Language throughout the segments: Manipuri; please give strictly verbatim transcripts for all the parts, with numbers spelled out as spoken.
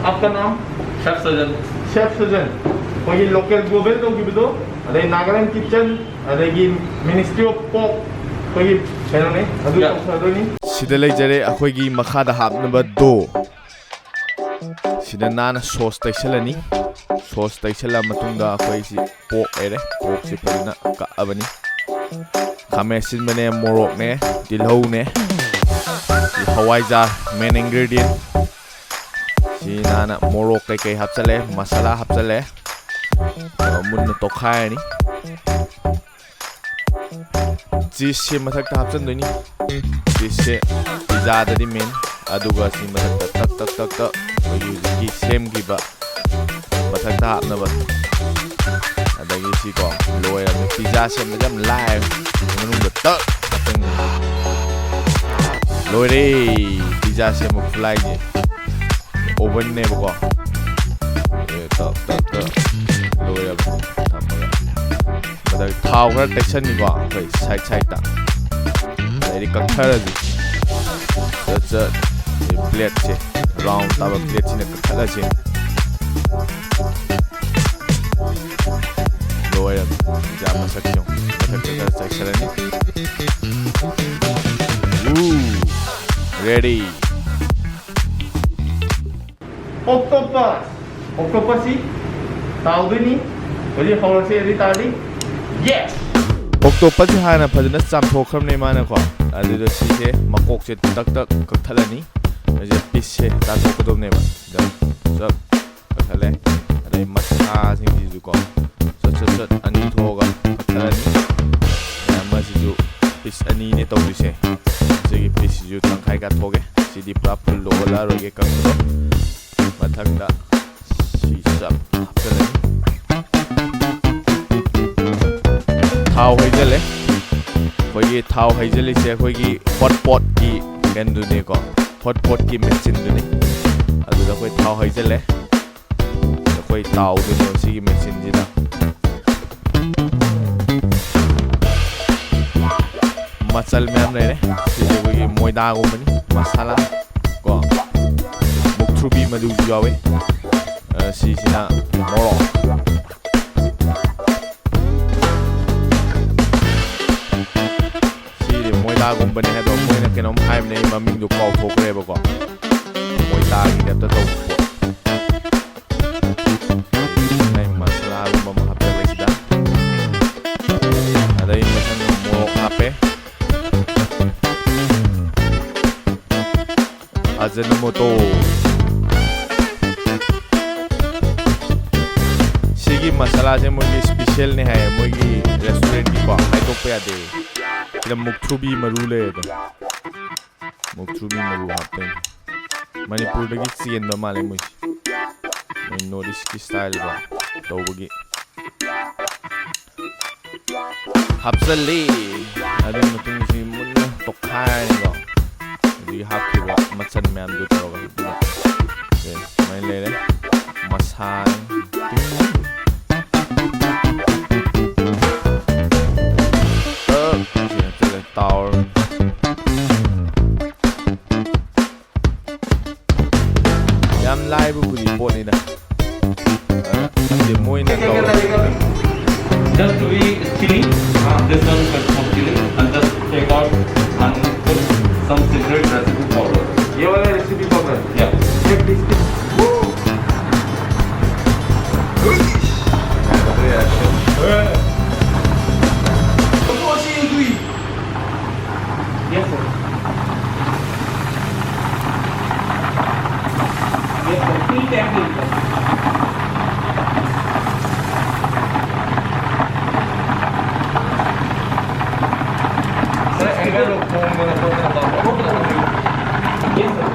आपका नाम? शेफ सजन। शेफ सजन। ꯑꯩꯈꯣꯏꯒꯤ ꯂꯣꯀꯦꯜ ꯒ꯭ꯂꯣꯕꯦꯜ ꯇꯧꯈꯤꯕꯗꯣ, ꯑꯗꯩ ꯅꯥꯒꯥꯂꯦꯟ ꯀꯤꯠꯆꯟ, ꯑꯗꯒꯤ ꯃꯤꯅꯤꯁꯇ꯭ꯔꯤ ꯑꯣꯐ ꯄꯣꯛ, ꯑꯩꯈꯣꯏꯒꯤ ꯀꯩꯅꯣꯅꯦ, ꯑꯗꯨ ꯇꯧꯊꯗꯣꯏꯅꯤ꯫ ꯁꯤꯗ ꯂꯩꯖꯔꯦ ꯑꯩꯈꯣꯏꯒꯤ ꯃꯈꯥꯗ ꯍꯥꯞꯅꯕ ꯗꯣ꯫ ꯁꯤꯗ ꯅꯥꯟꯅ ꯁꯣꯁ ꯇꯩꯁꯜꯂꯅꯤ꯫ ꯁꯣꯁ ꯇꯩꯁꯜꯂ ꯃꯇꯨꯡꯗ ꯑꯩꯈꯣꯏꯁꯤ ꯄꯣꯛ ꯂꯩꯔꯦ꯫ ꯄꯣꯛꯁꯤ ꯐꯖꯅ ꯀꯛꯑꯕꯅꯤ꯫ ꯈꯥꯃꯦꯟ ꯑꯁꯤꯟꯕꯅꯦ, ꯃꯣꯔꯣꯛꯅꯦ, ꯇꯤꯜꯍꯧꯅꯦ, ꯁꯤ ꯍꯋꯥꯏꯖꯥꯔ, ꯃꯦꯟ ꯏꯟꯒ꯭ꯔꯤꯗꯤꯌꯦꯟ꯫ ꯁꯤ ꯅꯥꯟꯅ ꯃꯣꯔꯣꯛ ꯀꯩꯀꯩ ꯍꯥꯞꯆꯜꯂꯦ, ꯃꯁꯥꯂꯥ ꯍꯥꯞꯆꯜꯂꯦ꯫ ꯑꯗꯨꯒ ꯃꯨꯟꯅ ꯇꯣꯠꯈꯥꯏꯔꯅꯤ꯫ ꯆꯤꯁꯁꯤ ꯃꯊꯛꯇ ꯍꯥꯞꯆꯟꯗꯣꯏꯅꯤ꯫ ꯆꯤꯁꯁꯦ ꯄꯤꯖꯥꯗꯗꯤ ꯃꯦꯟ꯫ ꯑꯗꯨꯒ ꯁꯤ ꯃꯊꯛꯇ ꯇꯛ ꯇꯛ ꯇꯛ ꯇꯛ ꯑꯩꯈꯣꯏꯒꯤ ꯍꯧꯖꯤꯛꯀꯤ ꯁꯦꯝꯈꯤꯕ ꯃꯊꯛꯇ ꯍꯥꯞꯅꯕ꯫ ꯑꯗꯒꯤ ꯁꯤꯀꯣ, ꯂꯣꯏꯔꯕꯅꯤ꯫ ꯄꯤꯖꯥ ꯁꯦꯝꯕꯁꯦ ꯌꯥꯝ ꯂꯥꯏ꯫ ꯃꯅꯨꯡꯗ ꯇꯛ ꯍꯥꯞꯆꯟꯒꯅꯤ꯫ ꯂꯣꯏꯔꯦ ꯄꯤꯖꯥ ꯁꯦꯝꯕ ꯈꯨꯠꯂꯥꯏꯁꯦ꯫ ꯑꯣꯚꯟꯅꯦꯕꯀꯣ꯫ ꯑꯦ, ꯇꯛ, ꯇꯛ, ꯇꯛ꯫ ꯂꯣꯏꯔꯕꯅꯤ꯫ ꯊꯝꯃꯒ꯫ ꯃꯊꯛ ꯊꯥꯎ ꯈꯔ ꯇꯩꯁꯟꯅꯤꯀꯣ ꯑꯩꯈꯣꯏ ꯁꯥꯏꯠ ꯁꯥꯏꯠꯇ꯫ ꯑꯗꯩꯗꯤ ꯀꯛꯊꯔꯁꯤ꯫ ꯆꯠ, ꯆꯠ꯫ ꯁꯤ ꯄ꯭ꯂꯦꯠꯁꯦ, ꯔꯥꯎꯟ ꯇꯥꯕ ꯄ꯭ꯂꯦꯠꯁꯤꯅ ꯀꯛꯊꯠꯂꯁꯤ꯫ ꯂꯣꯏꯔꯕꯅꯤ꯫ ꯄꯤꯖꯥ ꯃꯁꯛꯁꯦ ꯌꯦꯡꯉꯨ꯫ ꯃꯊꯛꯇ ꯈꯔ ꯆꯥꯏꯁꯜꯂꯅꯤ꯫ ꯎ, ꯔꯦꯗꯤ꯫ ꯑꯣꯛꯇꯣꯄꯁ꯫ ꯑꯣꯛꯇꯣꯄꯁꯁꯤ ꯇꯥꯎꯗꯣꯏꯅꯤ꯫ ꯍꯧꯖꯤꯛ ꯍꯧꯔꯁꯦ ꯑꯗꯨ ꯑꯣꯏ ꯇꯥꯔꯗꯤ꯫ ꯌꯦꯁ! ꯑꯣꯛꯇꯣꯄꯁꯁꯤ ꯍꯥꯟꯅ ꯐꯖꯅ ꯆꯥꯝꯊꯣꯛꯈ꯭ꯔꯕꯅꯦ ꯃꯥꯅꯀꯣ꯫ ꯑꯗꯨꯗ ꯁꯤꯁꯦ ꯃꯀꯣꯛꯁꯦ ꯇꯛ ꯇꯛ ꯀꯛꯊꯠꯂꯅꯤ꯫ ꯑꯗꯨꯗ ꯄꯤꯁꯁꯦ ꯆꯥꯊꯣꯛꯀꯗꯧꯅꯦꯕ꯫ ꯁꯤꯗ ꯆꯞ ꯀꯛꯊꯠꯂꯦ꯫ ꯑꯗꯩ ꯃꯁꯥꯁꯤꯡꯁꯤꯁꯨꯀꯣ ꯆꯠ ꯆꯠ ꯆꯠ ꯑꯅꯤ ꯊꯣꯛꯑꯒ ꯀꯛꯊꯠꯂꯅꯤ꯫ ꯑꯗꯩ ꯑꯃꯁꯤꯁꯨ ꯄꯤꯁ ꯑꯅꯤꯅꯦ ꯇꯧꯗꯣꯏꯁꯦ꯫ ꯁꯤꯒꯤ ꯄꯤꯁꯁꯤꯁꯨ ꯇꯪꯈꯥꯏ ꯀꯥꯊꯣꯛꯑꯒꯦ꯫ ꯁꯤꯗꯤ ꯄꯨꯔꯥ ꯐꯨꯜ ꯑꯣꯜꯂꯛꯑꯔꯣꯏꯒꯦ ꯀꯛꯄꯗꯣ꯫ ꯃꯊꯪꯗ ꯁꯤ ꯆꯞ ꯍꯥꯞꯆꯜꯂꯅꯤ꯫ ꯊꯥꯎ ꯍꯩꯖꯜꯂꯦ꯫ ꯑꯩꯈꯣꯏꯒꯤ ꯊꯥꯎ ꯍꯩꯖꯜꯂꯤꯁꯦ ꯑꯩꯈꯣꯏꯒꯤ ꯍꯣꯠ ꯄꯣꯠꯀꯤ ꯀꯩꯅꯣꯗꯨꯅꯤꯀꯣ, ꯍꯣꯠ ꯄꯣꯠꯀꯤ ꯃꯦꯆꯤꯟꯗꯨꯅꯤ꯫ ꯑꯗꯨꯗ ꯑꯩꯈꯣꯏ ꯊꯥꯎ ꯍꯩꯖꯜꯂꯦ꯫ ꯑꯩꯈꯣꯏ ꯇꯥꯎꯗꯣꯏꯅꯦꯕ ꯁꯤꯒꯤ ꯃꯦꯆꯤꯟꯁꯤꯗ꯫ ꯃꯆꯜ ꯃꯌꯥꯝ ꯂꯩꯔꯦ꯫ ꯁꯤꯁꯦ ꯑꯩꯈꯣꯏꯒꯤ ꯃꯣꯏꯗꯥꯒꯨꯝꯕꯅꯤ, ꯃꯁꯥꯂꯥ ꯀꯣ, ꯃꯨꯛꯊ꯭ꯔꯨ ꯃꯨꯛꯊ꯭ꯔꯨꯕꯤ ꯃꯔꯨꯁꯨ ꯌꯥꯎꯋꯦ꯫ ꯑ, ꯁꯤꯁꯤꯅ ꯃꯣꯔꯣꯛ꯫ ꯁꯤꯗꯤ ꯃꯣꯏꯗꯥꯒꯨꯝꯕꯅꯦ ꯍꯥꯏꯗꯣ, ꯃꯣꯏꯅ ꯀꯩꯅꯣꯝ ꯍꯥꯏꯕꯅꯦ, ꯑꯩ ꯃꯃꯤꯡꯗꯣ ꯀꯥꯎꯊꯣꯛꯈ꯭ꯔꯦꯕꯀꯣ꯫ ꯃꯣꯏꯗꯥꯒꯤ ꯇꯥꯏꯞꯇ ꯇꯧꯕ ꯄꯣꯠ꯫ ꯑꯩ ꯃꯁꯥꯂꯥꯒꯨꯝꯕ ꯑꯃ ꯍꯥꯞꯆꯜꯂꯦ ꯁꯤꯗ꯫ ꯑꯗꯩ ꯃꯊꯪ ꯃꯣꯔꯣꯛ ꯍꯥꯞꯄꯦ꯫ ꯑꯖꯤꯅꯣꯃꯣꯇꯣ꯫ ꯁꯤꯒꯤ ꯃꯁꯥꯂꯥꯁꯦ ꯃꯣꯏꯒꯤ specialꯅꯦ ꯍꯥꯏꯌꯦ, ꯃꯣꯏꯒꯤ restaurantꯀꯤꯀꯣ, ꯍꯥꯏꯗꯣꯛꯄ ꯌꯥꯗꯦ꯫ ꯁꯤꯗ ꯃꯨꯛꯊ꯭ꯔꯨꯕꯤ ꯃꯔꯨ ꯂꯩꯔꯦ ꯑꯗꯣ꯫ ꯃꯨꯛꯊ꯭ꯔꯨꯕꯤ ꯃꯔꯨ ꯍꯥꯞꯇꯣꯏꯅꯤ꯫ ꯃꯅꯤꯄꯨꯔꯗꯒꯤ ꯆꯦꯟꯕ ꯃꯥꯜꯂꯦ ꯃꯣꯏꯁꯦ꯫ ꯃꯣꯏ North Eastꯀꯤ styleꯀꯣ ꯇꯧꯕꯒꯤ꯫ ꯍꯥꯞꯆꯜꯂꯤ꯫ ꯑꯗꯨꯒꯤ ꯃꯇꯨꯡꯁꯤ ꯃꯨꯟꯅ ꯇꯣꯈꯥꯏꯔꯅꯤꯀꯣ꯫ ꯍꯧꯖꯤꯛ ꯍꯥꯞꯈꯤꯕ ꯃꯆꯜ ꯃꯌꯥꯝꯗꯨ ꯇꯧꯔꯒ ꯑꯗꯨꯒ ꯁꯦ ꯁꯨꯃꯥꯏꯅ ꯂꯩꯔꯦ꯫ ꯃꯁꯥꯟ꯫ ꯇꯤꯡ꯫ ꯑꯞ꯫ ꯁꯤ ꯍꯥꯞꯆꯜꯂꯦ꯫ ꯇꯥꯎꯔ꯫ ꯌꯥꯝ ꯂꯥꯏꯕꯕꯨꯗꯤ ꯄꯣꯠꯅꯤꯗ꯫ ꯑ, ꯈꯪꯗꯦ, ꯃꯣꯏꯅ ꯇꯧꯔ- Just we chili, uh, this one cut some chili, and just take out and put some separate recipe powder. ये वाला recipe powder? Yeah. ये please. Yes, sir. Yes, sir. Full tank, sir. Sir, angle of phone, phone, phone, phone. Yes, sir.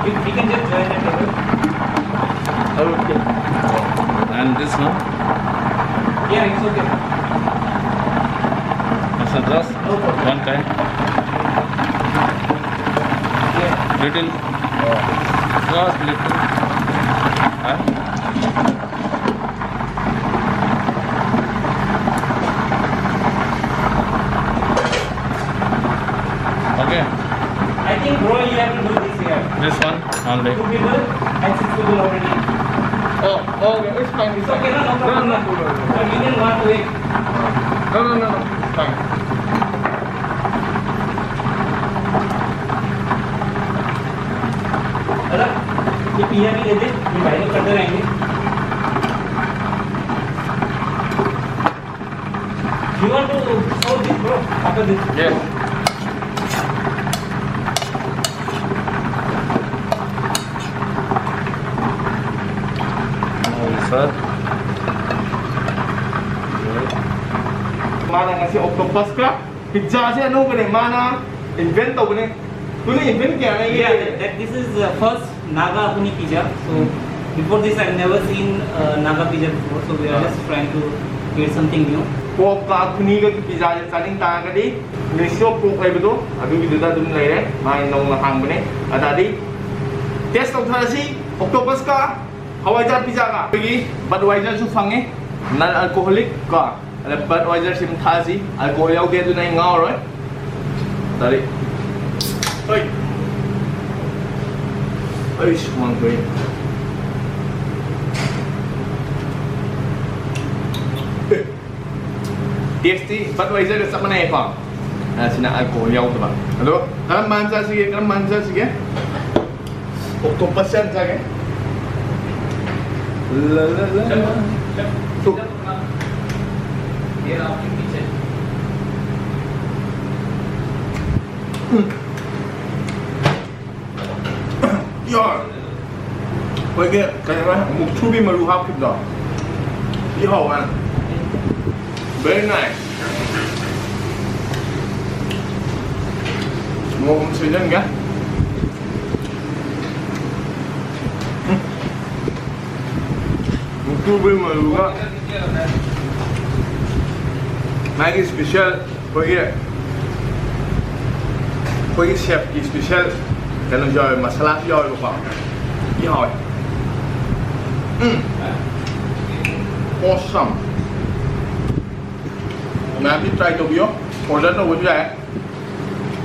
We, we can just join it, sir. Okay. And this one? Yeah, it's okay. It's a just one time. Little. Just little. Huh? Okay. I think, bro, you have to do this here. This one only. Two people. Oh, oh, okay. It's fine. It's okay. No, no, no. No, no, no. No, no, no, no. It's fine. अरे, ये पिज़्ज़ा भी दे दे, ये भाई लोग करते रहेंगे। You want to serve this, bro? After this? Yes. Sir. ꯃꯥꯅ ꯉꯁꯤ octopus ꯀ pizza ꯁꯦ ꯑꯅꯧꯕꯅꯦ, ꯃꯥꯅ invent ꯇꯧꯕꯅꯦ꯫ ꯇꯨꯅꯤ invent ꯀꯌꯥꯅ Yeah, ꯌꯦ? That this is the first Naga Huni pizza. So before this, I've never seen uh, Naga pizza before. So we are just trying to create something new. Pork ꯀ ꯈꯨꯅꯤꯒ pizza ꯁꯦ ꯆꯥꯅꯤꯡ ꯇꯥꯔꯒꯗꯤ Ministry of Pork ꯂꯩꯕꯗꯣ ꯑꯗꯨꯒꯤꯗꯨꯗ ꯑꯗꯨꯝ ꯂꯩꯔꯦ꯫ ꯃꯥꯅ ꯅꯧꯅ ꯍꯥꯡꯕꯅꯦ꯫ ꯑꯗꯨꯗꯤ test ꯇꯧꯊꯔꯁꯤ꯫ Octopus ꯀ ꯍꯋꯥꯏꯖꯥꯔ pizza ꯒ꯫ ꯑꯩꯈꯣꯏꯒꯤ Budweiser ꯁꯨ ꯐꯪꯉꯦ, non alcoholic ꯀꯣ꯫ ꯑꯗ Budweiser ꯁꯤꯃ ꯊꯛꯑꯁꯤ꯫ Alcohol ꯌꯥꯎꯗꯦ, ꯑꯗꯨꯅ ꯑꯩ ꯉꯥꯎꯔꯣꯏ꯫ ꯇꯥꯔꯤꯛ꯫ ꯍꯣꯏ꯫ ꯑꯩ ꯁꯨꯃꯥꯡ ꯊꯣꯛꯏ꯫ ꯑꯦ꯫ Taste ꯇꯤ Budweiser ꯒ ꯆꯞ ꯃꯥꯟꯅꯩꯀꯣ꯫ ꯑ, ꯁꯤꯅ alcohol ꯌꯥꯎꯗꯕ꯫ ꯑꯗꯣ ꯀꯔꯝꯕ ꯍꯥꯟꯅ ꯆꯥꯁꯤꯒꯦ? ꯀꯔꯝꯕ ꯍꯥꯟꯅ ꯆꯥꯁꯤꯒꯦ? Octopus ꯍꯥꯟꯅ ꯆꯥꯒꯦ꯫ ꯂ, ꯂ, ꯂ, ꯂ꯫ ꯇꯨ꯫ ꯎꯝ꯫ ꯌꯥ꯫ ꯑꯩꯈꯣꯏꯒꯤ ꯀꯩꯅꯣ, ꯃꯨꯛꯊ꯭ꯔꯨꯕꯤ ꯃꯔꯨ ꯍꯥꯞꯈꯤꯕꯗꯣ꯫ ꯊꯤ ꯍꯥꯎꯕ꯫ Very nice꯫ ꯃꯣꯔꯣꯛ ꯑꯃ ꯁꯣꯏꯖꯟꯒꯦ꯫ ꯎꯝ꯫ ꯃꯨꯛꯊ꯭ꯔꯨꯕꯤ ꯃꯔꯨꯒ ꯃꯥꯒꯤ special ꯑꯩꯈꯣꯏꯒꯤ, ꯑꯩꯈꯣꯏꯒꯤ chef ꯀꯤ special ꯀꯩꯅꯣꯁꯨ ꯌꯥꯎꯋꯦ, ꯃꯁꯥꯂꯥꯁꯨ ꯌꯥꯎꯋꯦꯕꯀꯣ꯫ ꯊꯤ ꯍꯥꯎꯋꯦ꯫ ꯎꯝ꯫ Awesome꯫ ꯃꯌꯥꯝꯗꯤ try ꯇꯧꯕꯤꯌꯣ, order ꯇꯧꯕꯁꯨ ꯌꯥꯏ꯫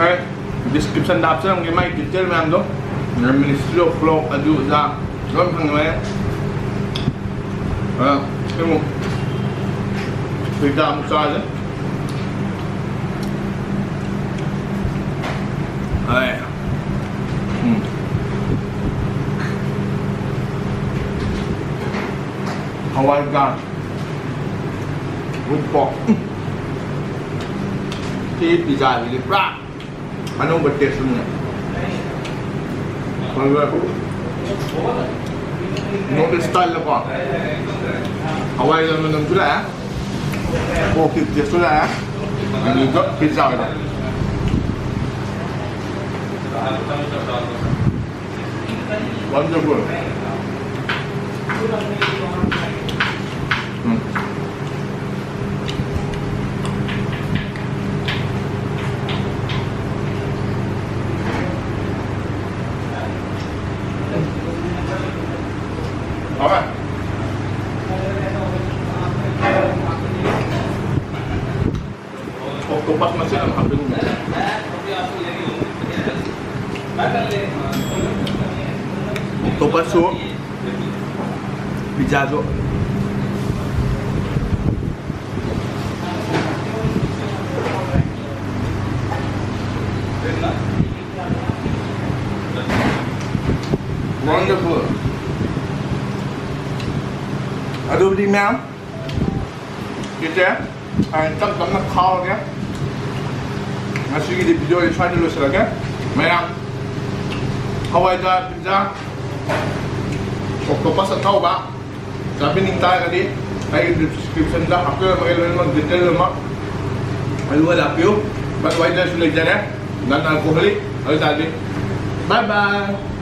ꯑꯩ description ꯗ ꯍꯥꯞꯆꯔꯝꯒꯦ ꯃꯥꯒꯤ detail ꯃꯌꯥꯝꯗꯣ꯫ Ministry of Pork ꯑꯗꯨ ꯑꯗꯥ ꯂꯣꯏ ꯐꯪꯉꯦ꯫ ꯑ, ꯁꯤꯃꯨꯛ꯫ ꯄꯤꯖꯥ ꯑꯃꯨꯛ ꯆꯥꯁꯦ꯫ ꯑꯥꯏ꯫ ꯎꯝ꯫ ꯍꯋꯥꯏꯖꯥꯔ꯫ With pork꯫ ꯎꯝ꯫ ꯁꯤ ꯄꯤꯖꯥꯁꯤꯗꯤ ꯄꯨꯔꯥ ꯑꯅꯧꯕ taste ꯑꯃꯅꯦ꯫ ꯑꯗꯨꯒ North East style ꯀꯣ꯫ ꯍꯋꯥꯏꯖꯥꯔ ꯃꯅꯝꯁꯨ ꯂꯥꯛꯑꯦ꯫ Pork ꯀꯤ taste ꯁꯨ ꯂꯥꯛꯑꯦ꯫ ꯑꯗꯨꯒ ꯄꯤꯖꯥ ꯑꯣꯏꯅ꯫ Wonderful. ꯎꯝ꯫ ꯍꯥꯎꯔꯦ꯫ Octopus ꯃꯁꯦꯟ ꯌꯥꯝ ꯍꯥꯞꯆꯤꯟꯕꯅꯦ꯫ Octopus ꯁꯨ, pizza ꯁꯨ꯫ Wonderful. ꯑꯗꯨꯕꯨꯗꯤ ꯃꯌꯥꯝ ꯆꯤꯆꯦ, ꯑꯩ ꯇꯞ ꯇꯞꯅ ꯈꯥꯎꯔꯒꯦ꯫ ꯉꯁꯤꯒꯤꯗꯤ video ꯁꯦ ꯁ꯭ꯋꯥꯏꯗ ꯂꯣꯏꯁꯤꯜꯂꯒꯦ꯫ ꯃꯌꯥꯝ, ꯍꯋꯥꯏꯖꯥꯔ pizza, octopus ꯑꯇꯥꯎꯕ ꯆꯥꯕꯤꯅꯤꯡ ꯇꯥꯔꯒꯗꯤ ꯑꯩꯒꯤ description ꯗ ꯍꯥꯞꯆꯔꯝꯃꯒꯦ ꯂꯣꯏꯅꯃꯛ detail ꯑꯃ꯫ ꯑꯗꯨꯒ ꯂꯥꯛꯄꯤꯌꯨ꯫ Budweiser ꯁꯨ ꯂꯩꯖꯔꯦ, non alcoholic꯫ ꯑꯗꯨ ꯇꯥꯔꯗꯤ bye bye꯫